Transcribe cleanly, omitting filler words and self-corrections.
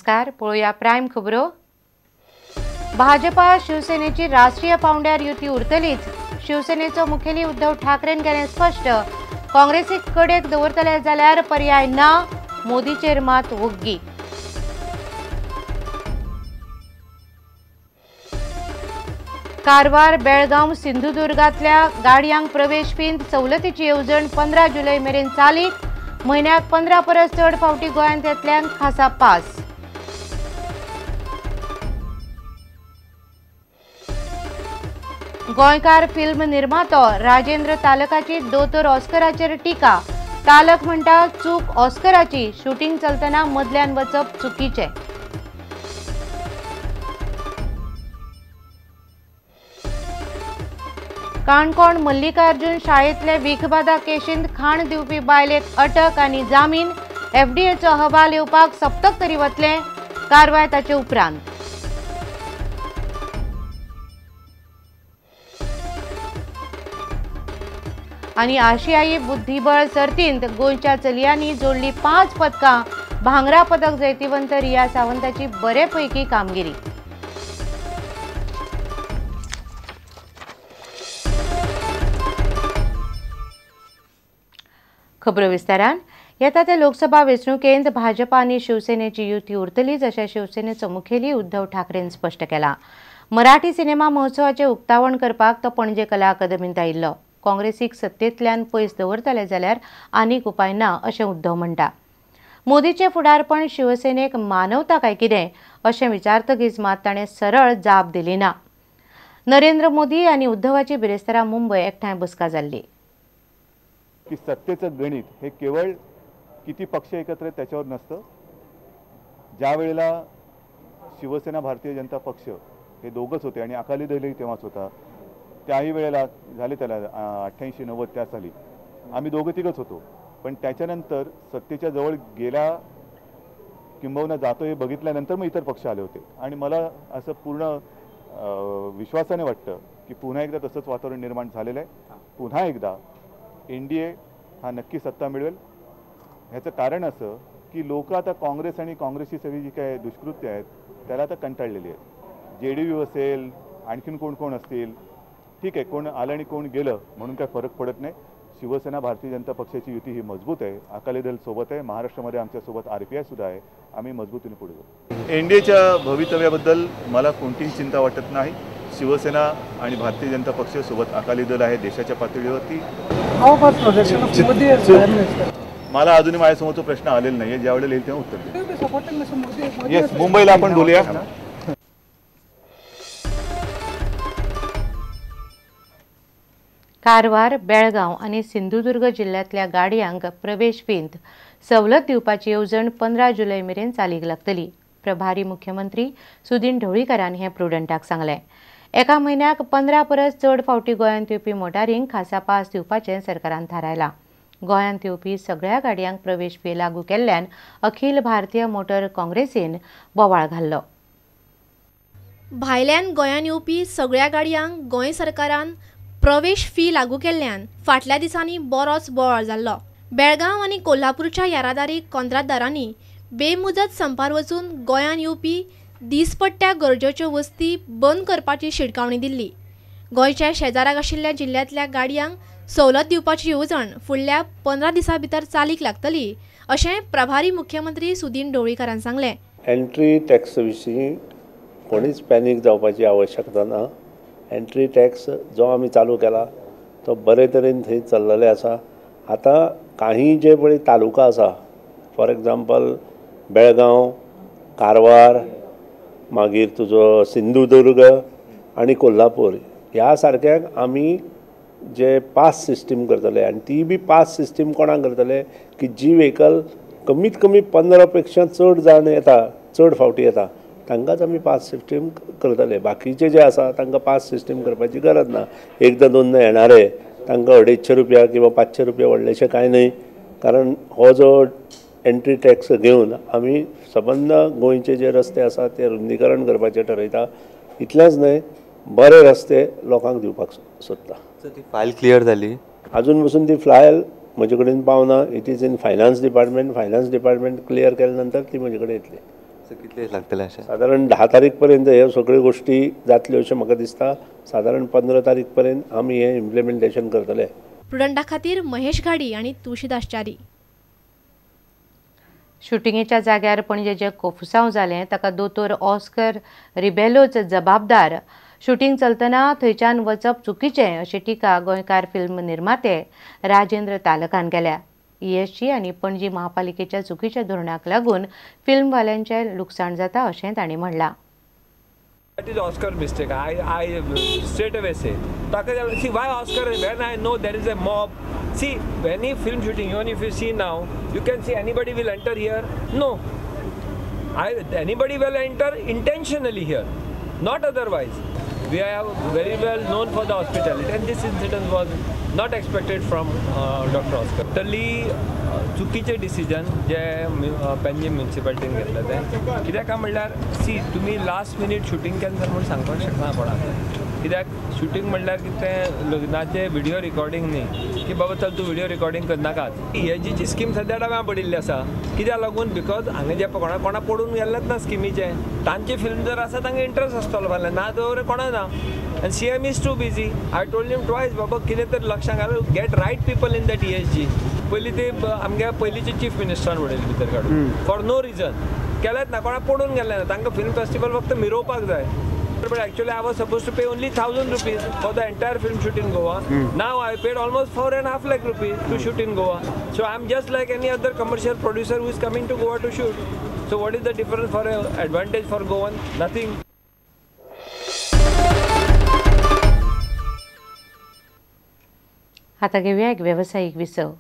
नमस्कार, पळोवया प्रायम खबरो. भाजपा शिवसेनेची राष्ट्रीय पावंड्यार युती उरतलीच. शिवसेनेचो मुखेली उद्धव ठाकरेन केलें स्पश्ट. काँग्रेसीक कडेक दवरतले जाल्यार पर्याय ना, मोदीचेर मात वग्गी. कारवार, बेळगांव, सिंधुदुर्गांतल्या गाडयांक प्रवेश फींत सवलतीची येवजण 15 जुलय मेरेन चालीक. म्हयन्याक 15 परस चड फावटी गोंयांत येतल्यांक खासा पास. गोंयकार फिल्म निर्मातो राजेंद्र तालकाची दोतोर ऑस्कराचेर टिका. तालक म्हणटा चूक ऑस्कराची, शुटींग चलतना मदल्यान वचप चुकीचें. काणकोण मल्लिकार्जुन शाळेंतले विखबादा केशींत खाण दिवपी बायलेक अटक आनी जामीन. एफडीएचो अहवाल येवपाक सप्तक तरी वतलें, कारवाय ताचे उपरांत. आनी आशियाई बुद्धिबळ सर्तींत गोंयच्या चलयांनी जोडली 5 पदकां. भांगरा पदक जैतिवंत रिया सावंताची बरेपैकी कामगिरी. खबरो विस्तारान. येता त्या लोकसभा वेंचणुकेंत भाजपा आनी शिवसेनेची युती उरतलीच अशें शिवसेनेचो मुखेली उद्धव ठाकरेन स्पश्ट केलां. मराठी सिनेमा महोत्सवाचें उक्तावण करपाक तो पणजे कला अकादमींत आयिल्लो. काँग्रेसीक सत्तेंतल्यान पयस दवरतले जाल्यार आनीक उपाय ना अशें उद्धव म्हणटा. मोदीचें फुडारपण शिवसेनेक मानवता काय कितें अशें विचारतकीच मात ताणें सरळ जाप दिली ना. नरेंद्र मोदी आनी उद्धवाची बिरेस्तारा मुंबय एकठांय बसका जाल्ली. की सत्तेचं गणित हे केवळ किती पक्ष एकत्र आहेत त्याच्यावर नसतं. ज्या वेळेला शिवसेना भारतीय जनता पक्ष हे दोघंच होते आणि अकाली दलही तेव्हाच होता, त्याही वेळेला झाले त्याला 88-90 त्या साली आम्ही दोघं तिघंच होतो. पण त्याच्यानंतर सत्तेच्या जवळ गेला किंबहुना जातो हे बघितल्यानंतर मग इतर पक्ष आले होते. आणि मला असं पूर्ण विश्वासाने वाटतं की पुन्हा एकदा तसंच वातावरण निर्माण झालेलं आहे. पुन्हा एकदा एनडीए हा नक्की सत्ता मिळवेल. ह्याचं कारण असं की लोक आता काँग्रेस आणि काँग्रेसची सगळी जी काय दुष्कृत्य आहेत त्याला आता कंटाळलेली आहेत. जेडीयू असेल, आणखीन कोण कोण असतील, ठीक आहे, कोण आलं आणि कोण गेलं म्हणून काय फरक पडत नाही. शिवसेना भारतीय जनता पक्षाची युती ही मजबूत आहे, अकाली दल सोबत आहे, महाराष्ट्रामध्ये आमच्यासोबत आरपीआय सुद्धा आहे. आम्ही मजबूतीने पुढे जाऊ. एनडीएच्या भवितव्याबद्दल मला कोणतीही चिंता वाटत नाही. शिवसेना आणि भारतीय जनता पक्ष सोबत अकाली दल आहे देशाच्या पातळीवरती. मला अजूनही माझ्यासमोर तो प्रश्न आलेला नाहीये, ज्या वेळेला येईल तेव्हा उत्तर देईल. येस, मुंबईला आपण बोलूया. कारवार, बेळगांव आनी सिंधुदुर्ग जिल्ह्यांतल्या गाडयांक प्रवेश फींत सवलत दिवपाची येवजण 15 जुलय मेरेन चालीक लागतली. प्रभारी मुख्यमंत्री सुदीन ढवळीकारान हें प्रुडंटाक सांगलें. एका म्हयन्याक 15 परस चड फावटी गोंयांत येवपी मोटारींक खासा पास दिवपाचें सरकारान थारायलां. गोंयांत येवपी सगळ्या गाडयांक प्रवेश फी लागू केल्ल्यान अखिल भारतीय मोटर काँग्रेसीन बोवाळ घाल्लो. भायल्यान गोंयांत येवपी सगळ्या गाडयांक गोंय सरकारान प्रवेश फी लागू केल्ल्यान फाटल्या दिसांनी बरोच बोवाळ जाल्लो. बेळगांव आनी कोल्हापूरच्या येरादारी कॉंत्राटदारांनी बेमुजत संपार वचून गोंयांत येवपी दिसपट्ट्या गरजेच्यो वस्ती बंद करपाची शिटकावणी दिल्ली. गोंयच्या शेजाराक आशिल्ल्या जिल्ल्यांतल्या गाडयांक सवलत दिवपाची येवजण फुडल्या 15 दिसां भितर चालीक लागतली अशें प्रभारी मुख्यमंत्री सुदीन ढवळीकारान सांगलें. एंट्री टॅक्स विशीं कोणीच पॅनीक जावपाची आवश्यकता ना. एंट्री टॅक्स जो आमी चालू केला तो बरे तरेन थंय चल्लेले आसा. आतां काही जे पळय तालुका आसा, फॉर एग्जाम्पल बेळगांव, कारवार, मागीर तुजो सिंधुदुर्ग आनी कोल्हापूर ह्या सारक्यांक आमी जे पास सिस्टीम करतले आनी ती बी पास सिस्टीम कोणाक करतले की जी व्हेकल कमीत कमी 15 पेक्षा चड जाण येता, चड फावटी येता, तांकांच आमी पास सिस्टीम करतले. बाकीचे जे आसा तांकां पास सिस्टीम करपाची गरज ना. एकदां दोनदां येणारे तांकां 250 रुपया किंवा 500 रुपया व्हडलेशें कांय न्हय, कारण हो जो एंट्री टॅक्स घेवन आमी सबंद गोंयचे जे रस्ते आसा ते रुंदीकरण करपाचें ठरयता. इतलेंच न्हय, बरे रस्ते लोकांक दिवपाक सोदता. ती फायल क्लियर जाली? अजून पसून ती फायल म्हजे कडेन पावना. It is in finance department. Finance department clear केल्या नंतर ती म्हजे कडेन येतली. कितले दीस लागतले अशें? सादारण 10 तारीख पर्यंत ह्यो सगळ्यो गोश्टी जातल्यो अशें म्हाका दिसता. सादारण 15 तारीख पर्यंत आमी हें इम्प्लिमेंटेशन करतले. प्रुडंटा खातीर महेश घाडी आनी तुळशीदास च्यारी. शुटिंगेच्या जाग्यार पणजे जें कोफुसांव जालें ताका दोतोर ऑस्कर रिबेलोच जबाबदार. शुटींग चलतना थंयच्यान वचप चुकीचें अशी टिका गोंयकार फिल्म निर्माते राजेंद्र तालकान केल्या. ESG आनी पणजी महापालिकेच्या चुकीच्या धोरणाक लागून फिल्मवाल्यांचें लुकसाण जाता अशें तांणी म्हणलां. That is Oscar mistake. I straight away say. See, why Oscar? When I know there is a mob. See, any film shooting, even if you see now, you can see anybody will enter here. No. Anybody will enter intentionally here, not otherwise. We are very well known for the hospitality, and this incident was not expected from Dr. Oscar. Totally चुकीचे decision जे पणजी म्युनिसिपालिटीन घेतले ते कित्याक काय म्हणल्यार C तुमी last minute shooting cancel म्हूण सांगपाक शकना कोणाक. कित्याक शुटींग म्हणल्यार कितें लग्नाचें व्हिडियो रिकॉर्डिंग न्ही की बाबा चल तूं व्हिडियो रिकॉर्डिंग करनाकात. ESGची स्कीम सद्या डाव्या पडिल्ली आसा कित्याक लागून because हांगा जे कोणा कोणा पडून गेल्लेच ना स्किमीचें तांचे फिल्म जर आसा तांकां इंट्रस्ट आसतलो फाल्यां ना दवर कोणा ना. And CM is too busy. I told him twice बाबा कितें तरी लक्षां घाल, get right people in that ESG. पयलीं ते आमगे पयलींचे चीफ मिनिस्टरान उडयले भितर काडून फॉर नो रिजन. केलेंच ना, कोणा पडून गेलें ना. तांकां फिल्म फेस्टिवल फक्त मिरोवपाक जाय. But actually I was supposed to pay only 1,000 rupees for the entire film shoot in Goa. Now I paid almost 4.5 lakh rupees to shoot in Goa. So I'm just like any other commercial producer who is coming to Goa to shoot. So what is the difference for an advantage for Goan? Nothing. आता घेऊया एक व्यावसायिक विसव.